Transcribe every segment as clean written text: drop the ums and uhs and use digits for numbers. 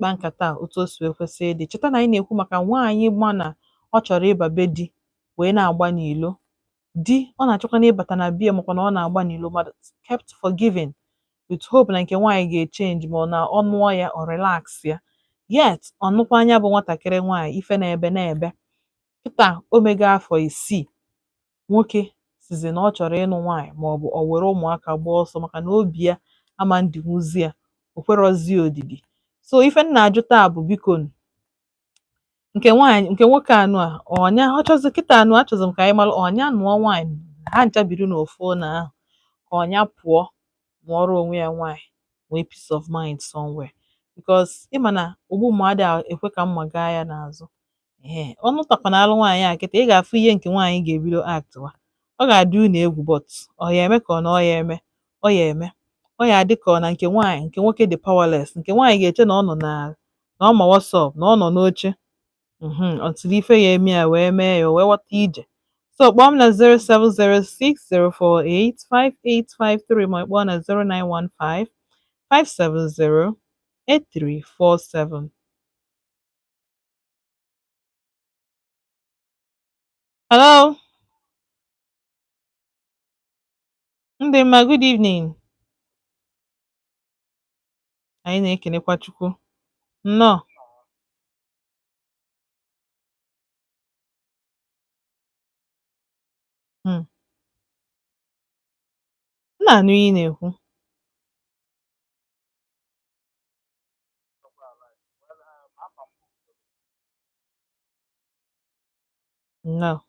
kpaa nkata a otu o si wee kwesị ịdị. Cheta na anyị na-ekwu maka nwaanyị ma na ọ chọrọ ịba be di wee na-agba n'ilo. Di ọ na-achọkwa na ịbata na bie, makwa na ọ na-agba n'ilo, ma kept forgiving with hope na nke nwaanyị ga-echange, ma ọ na ọ nụọ ya, ọ relax ya. Yet ọ nụkwa anya bụ nwatakịrị nwaanyị ife na-ebe na-ebe. Kịta o mego afọ 6, nwoke sizi na ọ chọrọ ịnụ nwaanyị, ma ọ bụ o were ụmụaka gbaa ọsọ, maka na obi ya ama ndinwuzi ya, o kwerozi odidi. So ife m na-ajụ taa bụ, biko, nke nwaanyị, nke nwoke anụ a, ọnya ọ chọzi kịta anụ, achọzi m ka anyị malụ, ọnya nụọ nwaanyị, ha ncha biri n'ofu ụlọ ahụ, ka ọnya pụọ mụọrọ onwe ya nwaanyị, nwee peace of mind somewhere, because ịma na ogbu mmadụ a ekwe ka mma gaa ya n'azụ. Ee, ọ nụtakwana alụ nwaanyị a kịta, ị ga-afụ ihe nke nwaanyị ga-ebido act wa. Ọ ga-adị unu egwu, but ọ ya eme ka ọ na ọ ya eme, ọ ya eme, ọ ya adị ka ọ na nke nwaanyị, nke nwoke dị powerless. Nke nwaanyị ga-eche na ọ nọ na ọ ma what's up, na ọ nọ n'oche until ife ya eme ya wee mee ya, o wee ghọta ije. So kpọọ m na 07060485853, ma ị kpọọ na 09155708347. Hello, ndị mma, good evening. Anyị na-ekenekwa Chukwu. Nnọọ. M na-anụ ihe ị na-ekwu. Nnọọ.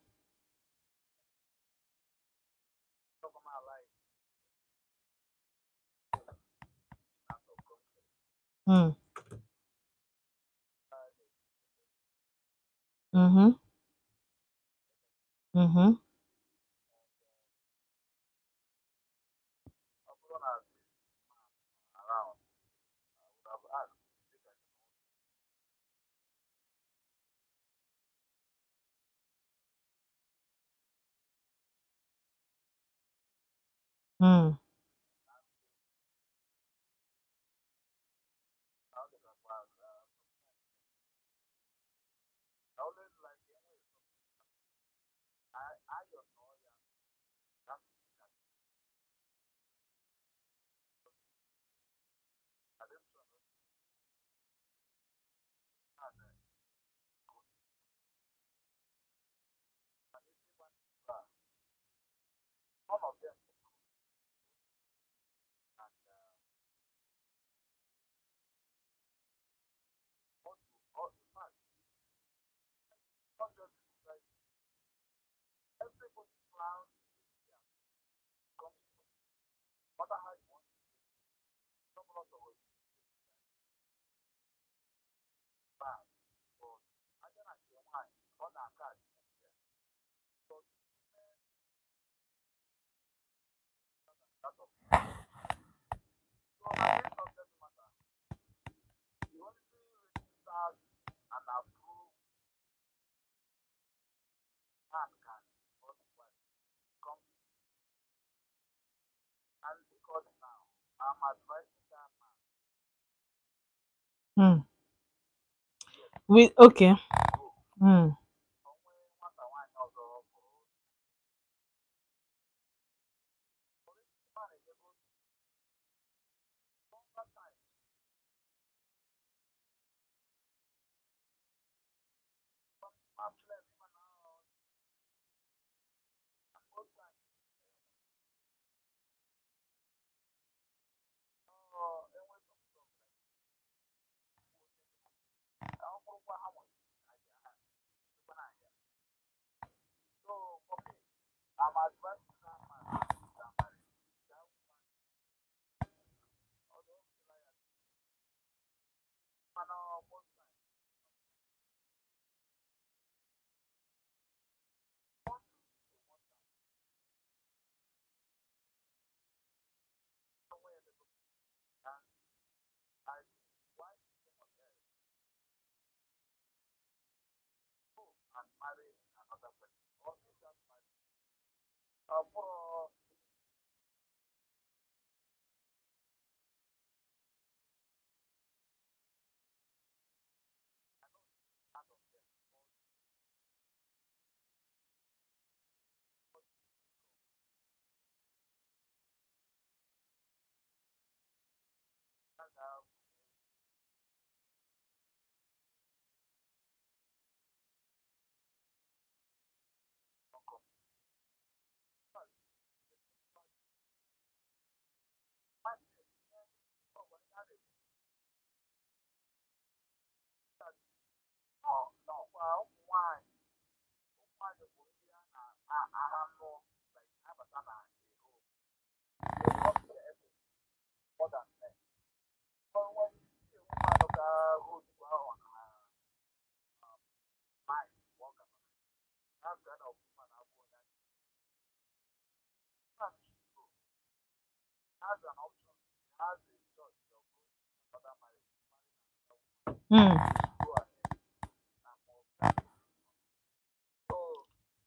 We okay.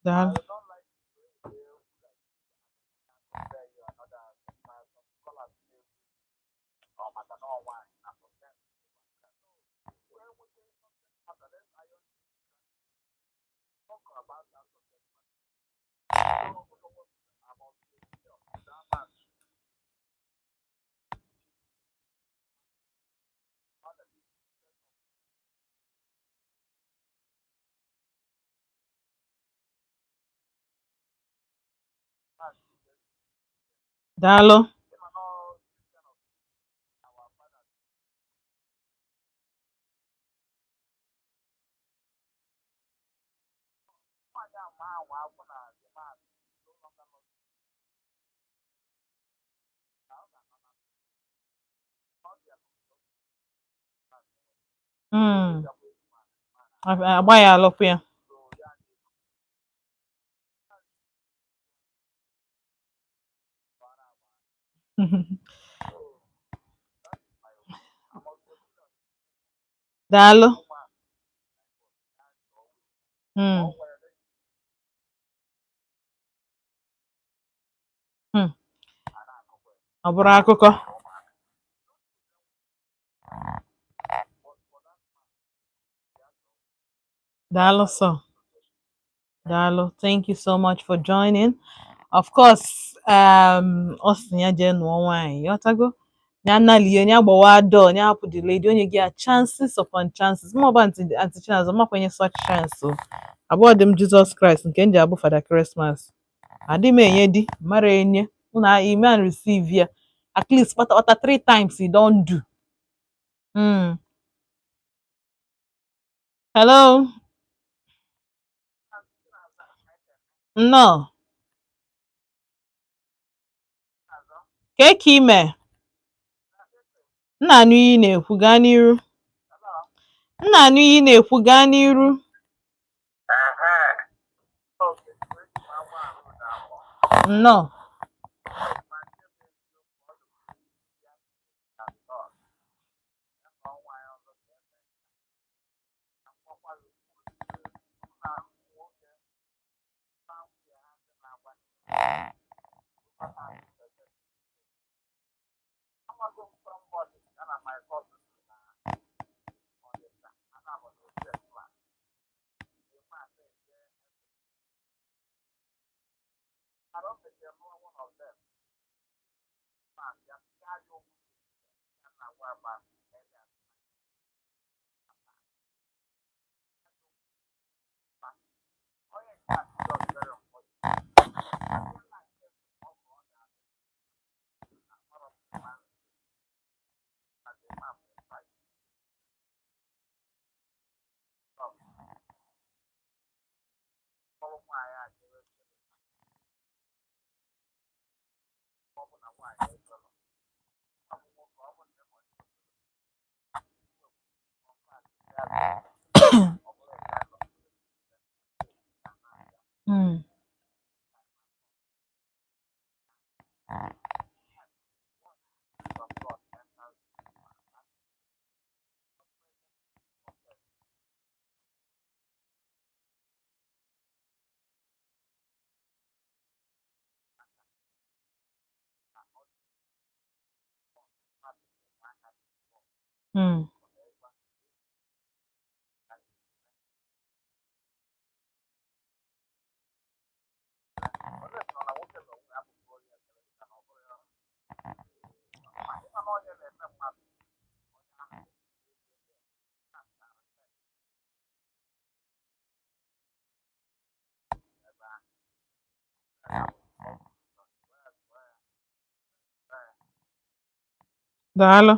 Daalụ. Daalụ. Mm. Agba ya alụkwụ ya. Daalụ. Mm. Ọ bụrụ akụkọ. Daalụ sọ. Daalụ. Thank you so much for joining. Of course, ọ sị ya jee nụọ nwaanyị, ghọtago? Ya nalie, ya gbawa door, ya hapụ the lady, onye gị ya chances upon chances. Mụ ọba Aunty Chinazọ, makwenye such chance o. Abụọ dị m Jizọs Kraịst nke m ji abụ Fada Christmas. Adị m enye di, mara enye. Mụ na ime and receive ya. At least kpata three times you don do. Hello? Nnọọ. Kee ka ime? M na-anụ ihe ị na-ekwu, gaa n'iru. M na-anụ ihe ị na-ekwu, gaa n'iru. Nnọọ. Daalụ.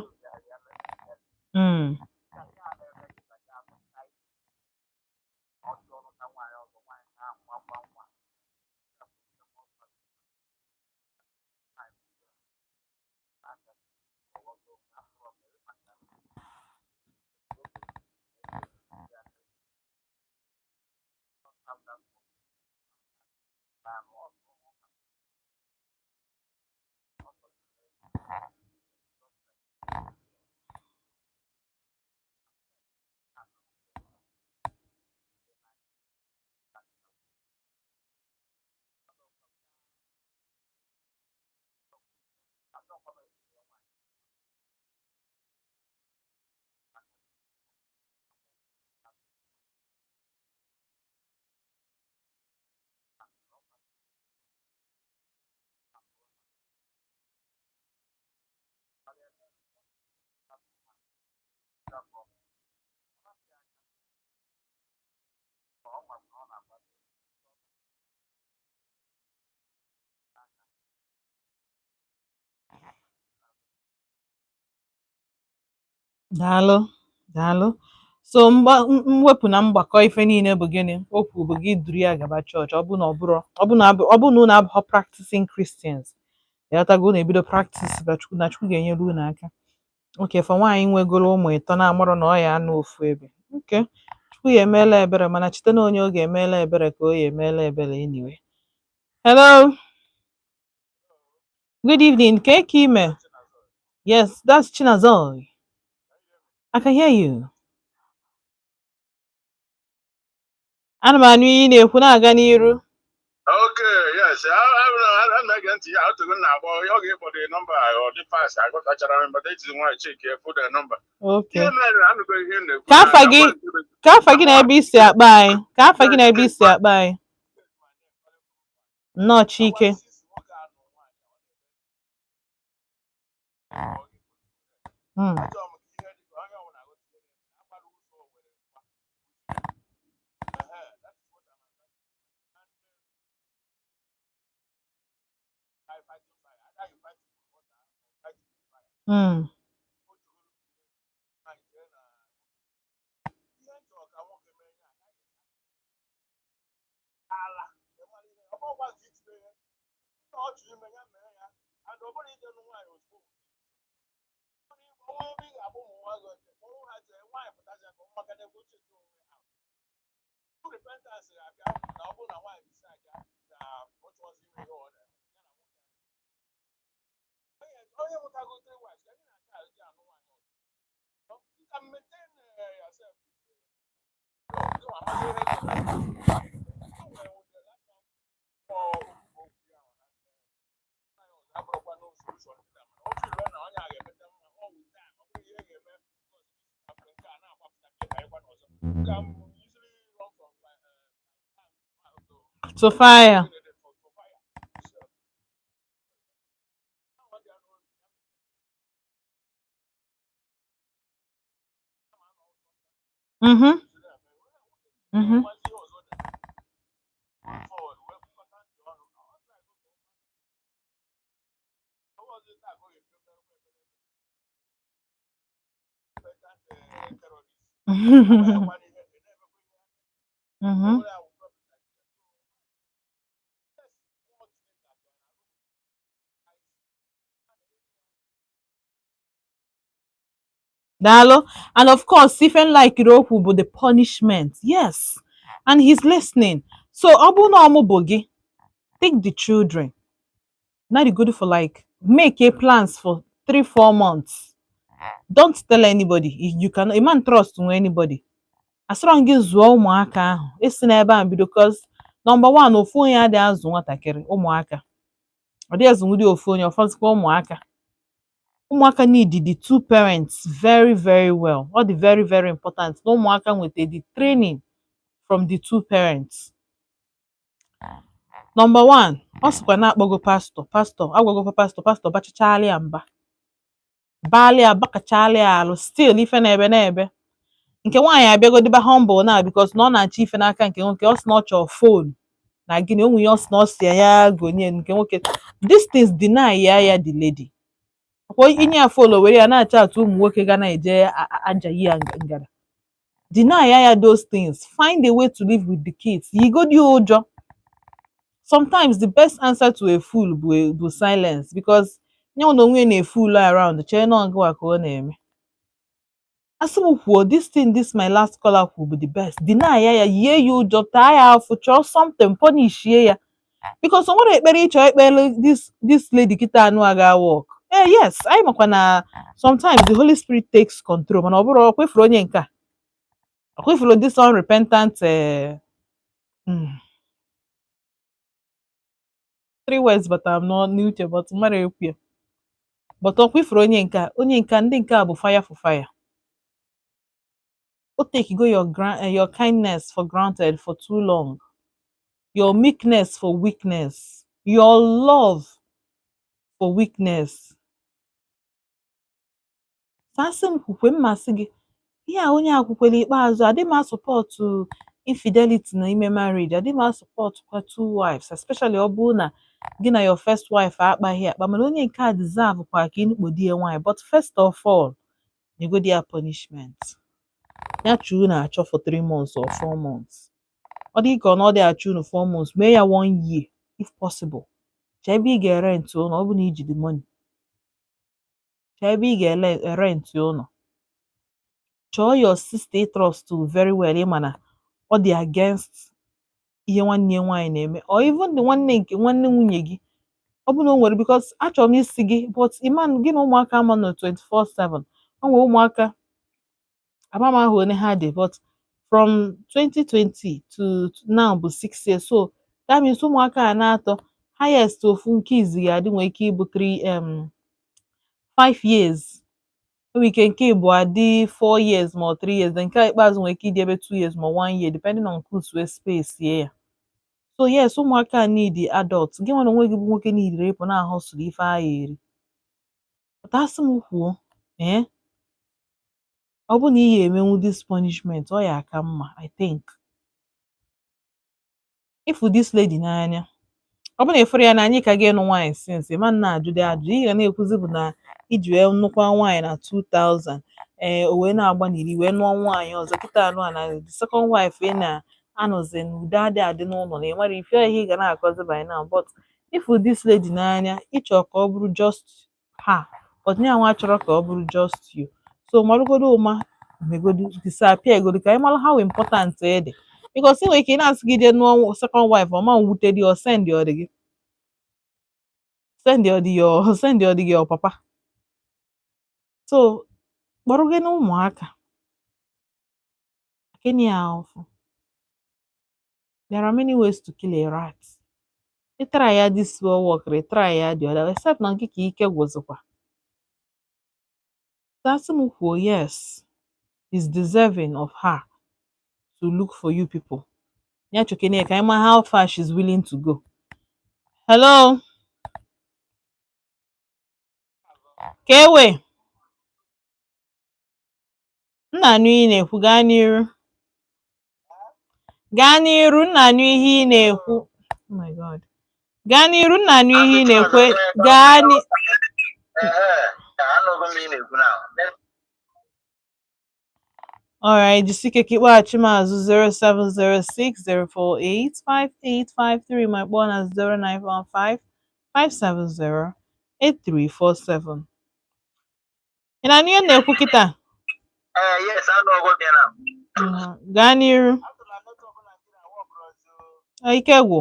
Daalụ, daalụ. So mwepụ na mgbakọ ife niile bụ gịnị? Okwu bụ gị duru ya gaba chọọchị. Ọ bụ na ọ bụrụ ọ bụ na ọ bụ na unu abụghọ practicing Christians. Ịghọtago, unu ebido practice na Chukwu, na Chukwu ga-enyere unu aka. Okay, for nwaanyị nwegoro ụmụ ịtọ na-amarọ na ọ ya anụ ofu ebe. Okay. Chukwu ya emeela ebere, mana chite na onye ọ ga-emeela ebere ka o ya emeela ebere anyway. Hello. Good evening. Ka ka ime? Yes, that's Chinazoy. I can hear you. Ana m anụ ihe ị na-ekwu, na-aga n'iru. Okay, yes. A na-ege ntị ya otu na-akpọ oge ịkpọ the number, ọ dị fast, agụtachara m, but ejizi nwayọ check fụ the number. Okay. Ihe mere anụgo ihe m na-ekwu. Ka afa gị, ka afa gị na ebe isi akpa anyị. Ka afa gị na ebe isi akpa anyị. Nnọọ, Chike. To fire. Daalụ. And of course, ife like okwu bụ the punishment. Yes. And he's listening. So ọ bụrụ na ọmụ bụ gị, take the children. Now you go for like make a plans for 3, 4 months. Don't tell anybody. You can a man trust nwe anybody. Asọrọ m gị zụọ ụmụaka ahụ. Esi n'ebe a bido, cause number one, ofu onye adịghị azụ nwatakịrị, ụmụaka. Ọ dịghị azụnwudi ofu onye, ọfọzikwa ụmụaka. Ụmụaka need the two parents very, very well. Ọ dị very, very important na ụmụaka nweta the training from the two parents. Number one, ọ sịkwa na akpọgo pastor, pastor agwagokwa pastor, pastor bachachala ya mba, baala ya, bakachala ya alụ, still ife na-ebe na-ebe. Nke nwaanyị abịago dịba humble na because na ọ na-achọ ife n'aka nke nwoke. Ọ sị na ọ chọrọ phone na gịnị, o nwere ihe ọ sị na ọ sị ya ya gonye nke nwoke. These things, deny ya ya the lady. Ọkwa inye ya phone, o were ya na-acha atụ ụmụ nwoke ga na-eje ajayi ya ngara. Deny ya ya those things. Find a way to live with the kids. Yigodi ụjọ. Sometimes the best answer to a fool bụ silence, because nye na onwe ya na-efool around, chee na ọgụwa ka ọ na-eme. Asị m kwuo, this thing this my last caller kwuo bụ the best. Deny ya ya, yie ya ụjọ, taa ya afụ, chọọ something, punishie ya. Because o nwere ekpere ịchọ ekpere this lady kịta anụ a ga work. Eh, yes, anyị makwa na sometimes the Holy Spirit takes control, mana ọ bụrụ ọ kwefuru onye nke a, ọ kwefuru this unrepentant three words batara m n'uche, but mmadụ ekwu ya, but ọ kwefuru onye nke a, onye nke a, ndị nke a bụ fire for fire. O take go your kindness for granted for too long, your meekness for weakness, your love for weakness. Sasị m kwukwe mmasị gị ihe a onye a kwukwere ikpeazụ, adị m asupport infidelity na ime marriage, adị m asupport kwa two wives, especially ọ bụrụ na gị na your first wife akpaghị akpa, mana onye nke a deserve kwa ka ịnukpo di ya nwaanyị. But first of all, nyegodi ya punishment ya chụọ unu achọ for 3 months or 4 months. Ọ dị ka ọ na ọ dị achụ unu 4 months, mee ya one year if possible. Chọọ ebe ị ga-erent ụlọ, ọ bụ na iji the money, chọọ ebe ị ga-erent ụlọ, chọọ your sister ị trust very well, ịma na ọ dị against ihe nwanne ya nwaanyị na-eme, or even the nwanne nke nwanne nwunye gị, ọ bụ na o nwere, because achọrọ m isi gị, but iman gị na ụmụaka ama nọ 24/7. O nwere ụmụaka ama m ahụ one ha dị, but from 2020 to now bụ 6 years, so that means ụmụaka a na-atọ highest, ofu nke izi ga-adị nwere ike ịbụ 3 5 years, nwere ike nke ịbụ adị 4 years ma ọ 3 years, then nke ikpeazụ nwere ike ịdị ebe 2 years ma 1 year, depending on ka usu space ye ya. So yes, ụmụaka a need adult. Gị nwere onwe gị bụ nwoke need ịpụ na-ahọsụrụ ife agha eri. But asị m kwuo, ee, ọ bụ na ị ga-emenwu this punishment, ọ ya aka mma. I think ịfụ this lady n'anya, ọ bụ na ịfụrụ ya n'anya, ị ka ga-ịnụ nwaanyị since ịma nna ajụdị ajụ ị ga na-ekwuzi bụ na iji wee nụkwa nwaanyị na 2000, ee, o wee na-agba n'iri wee nụọ nwaanyị ọzọ kịta anụ a na the second wife ị na-anọzi n'udo adị adị n'ụlọ na ịmara ife ihe ị ga na-akọzi by now. But ịfụ this lady n'anya, ịchọ ka ọ bụrụ just her, but ya nwa chọrọ ka ọ bụrụ just you. So marụgodo ụma megodu disappear godo ka anyị mara how important ị dị, because ị nwere ike ị na-asị gị jee nụọ second wife, ọ ma nwute dị, ọ send ọ dị gị, send ọ dị your, send ọ dị gị your papa. So kpọrọ gị na ụmụaka gịnị ya ahụfụ. There are many ways to kill a rat. Ị try ya this well work, ị try ya the other, except na nke ka ike gwụzikwa. Asị m kwuo, yes, is deserving of her to look for you people. Ya chokene ka anyị ma how far she's willing to go. Hello, ka ewe nna anụ ị na-ekwu, gaa n'iru, gaa n'iru, nna anụ ihe ị na-ekwu. Oh my God, gaa n'iru, nna anụ ihe ị na-ekwu, gaa ni. Ee, anụghị m ị na-ekwu na. Alright, jisike ka ịkpọghachi m azụ 07060485853, ma kpọọ na 09155708347. Ị na-anụ ihe m na-ekwu kịta? Ee, yes, anụghị m ya na. Gaa n'iru. Ah, ike gwụ.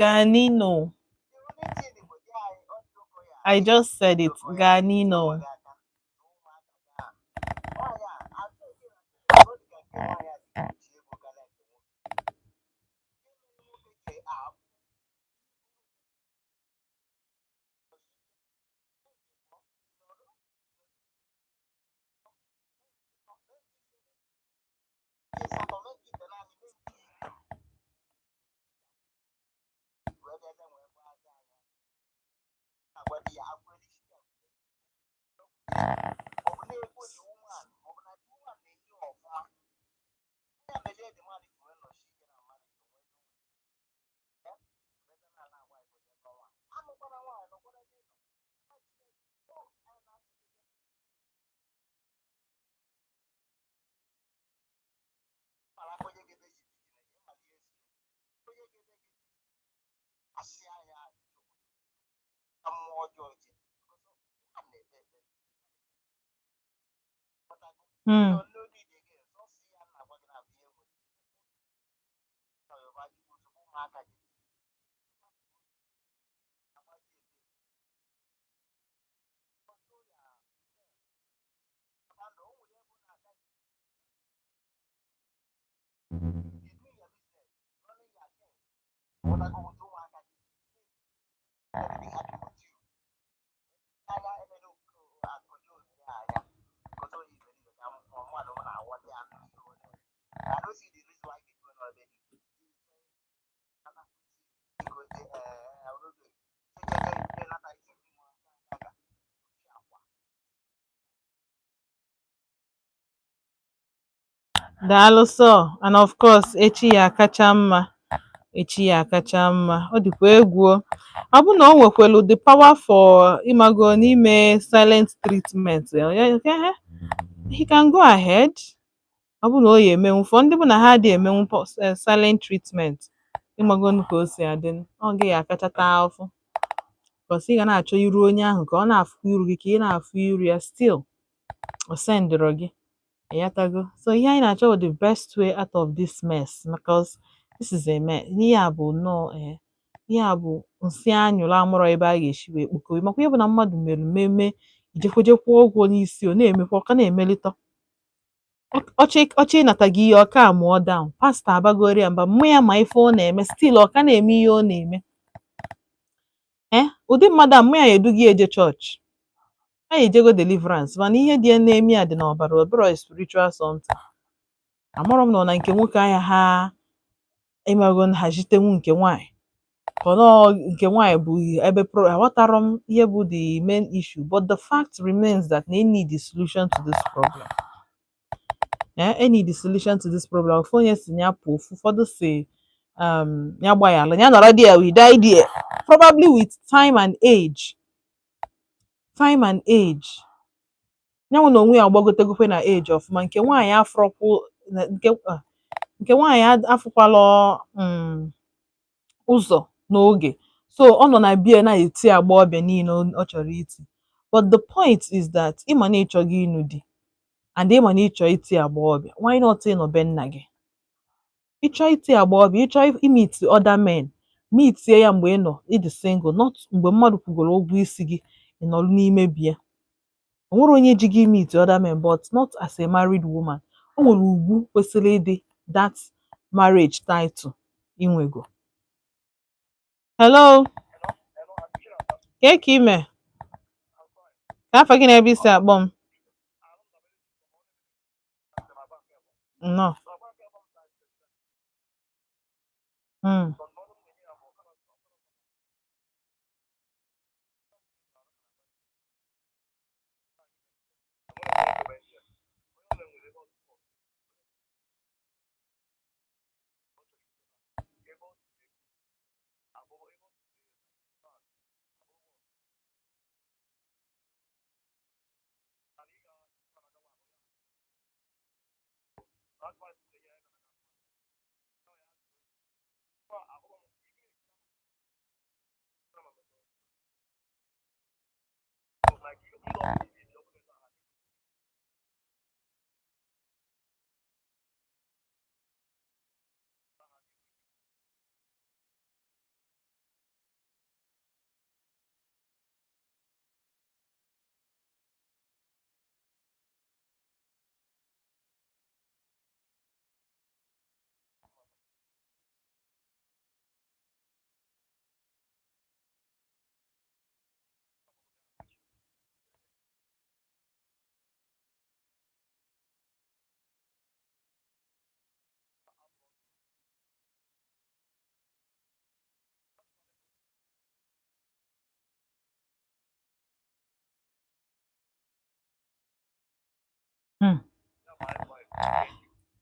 Ganino. I just said it. Ganino. Mm. Daalụ sọ. And of course, echi ya akacha mma. Echi ya akacha mma. Ọ dịkwa egwu o. Ọ bụ na o nwekwelu the power for ịmago n'ime silent treatment. He can go ahead. Ọ bụ na o ya emenwu. For ndị bụ na ha adịghị emenwu silent treatment. Ịmago ka o si adị. Ọ gị ya akacha taa afụ. Because ị ga na-achọ iru onye ahụ ka ọ na-afụ iru gị, ka ị na-afụ iru ya, still ọ sendịrọ gị. Ịghọtago? So ihe anyị na-achọ bụ the best way out of this mess, because this is a mess. Ihe a bụ nnọọ ihe a bụ nsị anyụrụ amụrọ ebe a ga-esi wee kpokọọ makwa ihe bụ na mmadụ mere mmemme ijekweje kwụọ ụgwọ n'isi, ọ na-emekwa, ọ ka na-emelite ọchị ịnata gị ihe, ọ ka mụọ down. Pastọ abagori ya mba, mmụ ya ma ife ọ na-eme, still ọ ka na-eme ihe ọ na-eme. Ụdị mmadụ a, mmụ ya eduga ya eje chọọchị, a ejego deliverance, mana ihe dị ya na-eme ya dị n'ọbara, ọ bụrụ spiritual something. Amarọ m na ọ na nke nwoke anya ha ịmago nhazitenwu nke nwaanyị, ka ọ nọọ nke nwaanyị bụ ebe pro. Aghọtarọ m ihe bụ the main issue, but the fact remains that they need the solution to this problem. They need the solution to this problem. Ofu onye si ya pụọ, ofu ụfọdụ si ya gbaghalụ, ya nọrọ there, we die there. Probably with time and age, time and age, nyanwụ na onwe ya agbagotegokwe na age ọfụma. Nke nwaanyị afọrọkwụ nke nwaanyị afụkwala ụzọ n'oge, so ọ nọ na bie na-eti agbọghọbịa niile ọ chọrọ iti. But the point is that ịma na ịchọghị ịnụ di and ịma na ịchọ iti agbọghọbịa, why not ịnọ be nna gị? Ịchọ iti agbọghọbịa, ịchọ imeet other men, meetie ya mgbe ị nọ ịdị single, not mgbe mmadụ kwugoro ụgwọ isi gị, ị nọrọ n'ime bie. O nwere onye ji gị meet other men, but not as a married woman. O nwere ugwu kwesịrị ịdị that marriage title inwego. Hello, kee ka ime? Ka afa gị na ebe isi akpọ m? Nnọọ.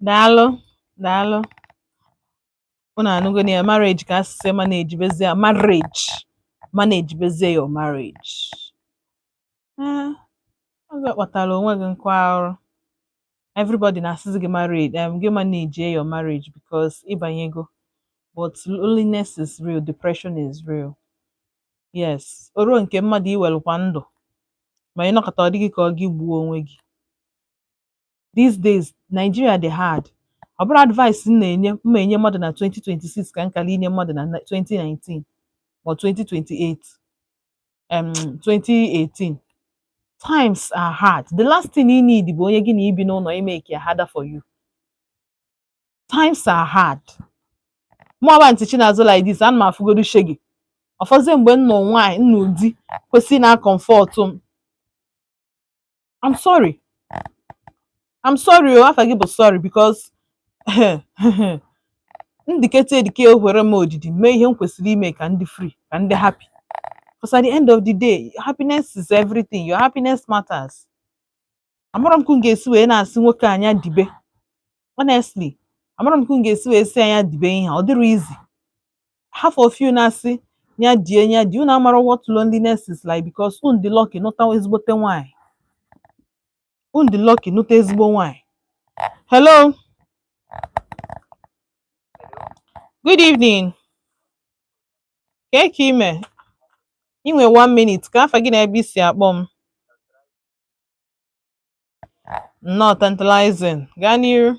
Daalụ, daalụ. Unu anụgo na ya, marriage ka asịsị manage bezie marriage, manage bezie your marriage. Ee, oge kpatara onwe gị nkụ arụ. Everybody na-asịzi gị marriage, gị manage your marriage because ịbanyego. But loneliness is real, depression is real. Yes, o ruo nke mmadụ iwelụkwa ndụ ma ị nọkọta ọ dịghị ka ọ gị gbuo onwe gị. These days, Nigeria dị hard. Ọ bụrụ advice m na-enye, m enye mmadụ na 2026 ka nkala inye mmadụ na 2019 ma 2028, 2018. Times are hard. The last thing you need bụ onye gị na ibi n'ụlọ ime ka ya harder for you. Times are hard. Mụ agba ntị Chinazụ like this, ana m afụgodu shege. Ọfọzie mgbe m nọ nwaanyị nnu di kwesị na comfort m. I'm sorry. I'm sorry o, afa gị bụ sorry because ndikete edike ekwere m odidi mee ihe m kwesịrị ime ka ndị free, ka ndị happy. Because at the end of the day, happiness is everything. Your happiness matters. Amara m ka m ga-esi wee na-asị nwoke anya dibe. Honestly, amara m ka m ga-esi wee sị anya dibe ihe a, ọ dịrị easy. Half of you na-asị nya die nya die, unu amara what loneliness is like because unu dị lucky nụta ezigbote nwaanyị. Unu dị lucky nụta ezigbo nwaanyị. Hello, good evening. Kee ka ime? Ị nwe one minute ka afa gị na ebe i si akpọ m. Nnọọ, tantalizing. Gaa n'iru.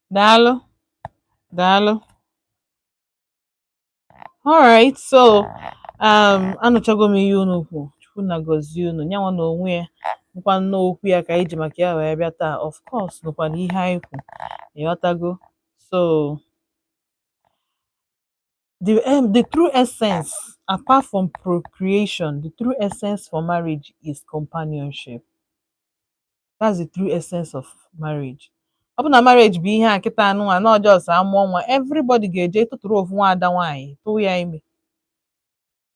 Daalụ, daalụ. Alright, so anụchago m ihe unu kwu. Chukwu na gọzie unu. Nyanwa na onwe ya nkwa nnọọ okwu ya ka anyị ji maka ya wee bịa taa. Of course, nụkwana ihe anyị kwu. Ịghọtago? So the true essence, apart from procreation, the true essence for marriage is companionship. That's the true essence of marriage. Ọ bụ na marriage bụ ihe a kịta anụ a na ọjọọ amụọ nwa, everybody ga-eje tụtụrụ ofu nwaada nwaanyị tụọ ya ime.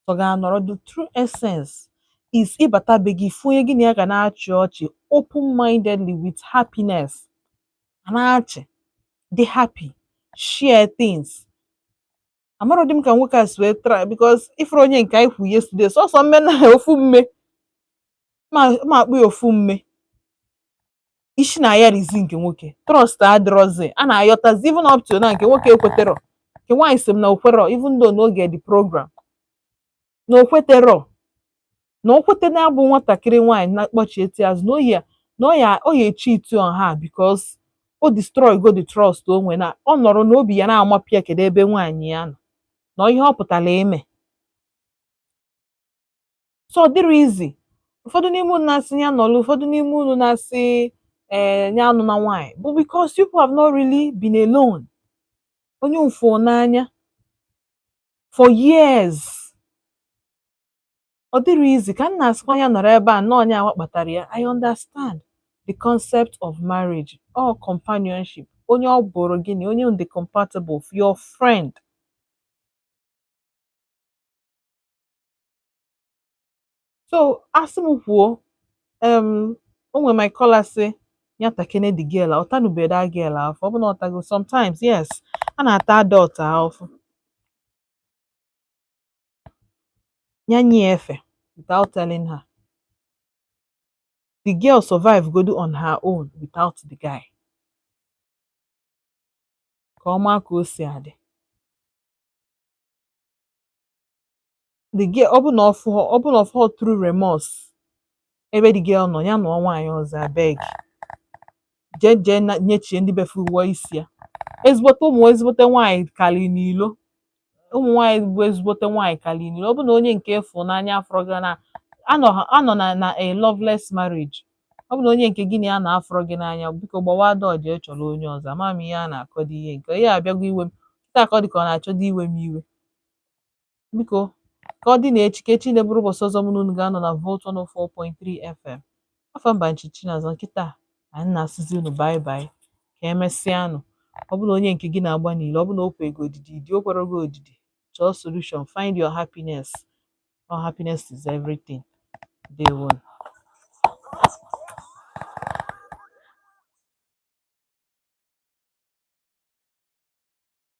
Ọ ga-anọrọ. The true essence is ịbata be gị fụ onye gị na ya ga na-achị ọchị open-mindedly with happiness, a na-achị, dị happy, share things. Amarọ dị m ka nwoke a si wee try because ifuru onye nke anyị kwu yesterday, sọsọ mme na ofu mme ma ma akpụ ya ofu mme isi na ya rizi nke nwoke trust adịrọzi a na-ayọtazi even up to na nke nwoke ekweterọ, nke nwaanyị sị m na okwerọ, even though n'oge the program na okweterọ na okwete na-abụ nwatakịrị nwaanyị na-akpọchie azụ na oyi na ọ ya ọ ya cheat on her because o destroy go the trust o nwe na ọ nọrọ n'obi ya na-amapịa kedu ebe nwaanyị ya nọ na ihe ọ pụtara ime. So ọ dịrị easy. Ụfọdụ n'ime unu na-asị ya nọlụ, ụfọdụ n'ime unu na-asị ee ya anụ na nwaanyị bụ because you people have not really been alone. Onye ụfụ n'anya for years, ọ dịrị easy. Ka m na-asịkwa ya nọrọ ebe a nọọ onye awa kpatara ya. I understand the concept of marriage or companionship. Onye ọ bụrụ gịnị, onye dị compatible, your friend. So asị m kwuo, O nwere my caller sị ya takene the girl, ọ tanube that girl afọ. Ọ bụ na ọ tago sometimes, yes, a na-ata adult ahụfụ. Ya nye ya efe without telling her. The girl survive godu on her own without the guy, ka ọ maa ka o si adị. The girl, ọ bụ na ọ fụghọ, ọ bụ na ọ fụghọ true remorse ebe the girl nọ, ya nụọ nwaanyị ọzọ, abeg. Jee jee na nyechie ndị befe uwe isi ya. Ezigbote ụmụ ezigbote nwaanyị kali n'ilo, ụmụ nwaanyị bụ ezigbote nwaanyị kali n'ilo. Ọ bụ na onye nke ịfụ n'anya afọrọ gị na anọ anọ na a loveless marriage, ọ bụ na onye nke gị na ya na-afọrọ gị n'anya, biko gbawa dọọ jee chọrọ onye ọzọ. Ama m ihe a na-akọdo, ihe nke ihe abịago iwe m kịta, ka ọ dị ka ọ na-achọdo iwe m iwe. Biko, ka ọ dị na echi, ka echi na-eburu ụbọchị ọzọ mụ na unu ga-anọ na Volt 104.3 FM. Afọ mba nchi Chinazọ nkịta anyị na-asịzi unu bye bye, ka emesịanụ. Ọ bụ na onye nke gị na-agba n'ilo, ọ bụ na o kwe gị odidi dị, o kwere gị odidi, chọọ solution. Find your happiness. All happiness is everything. Day one.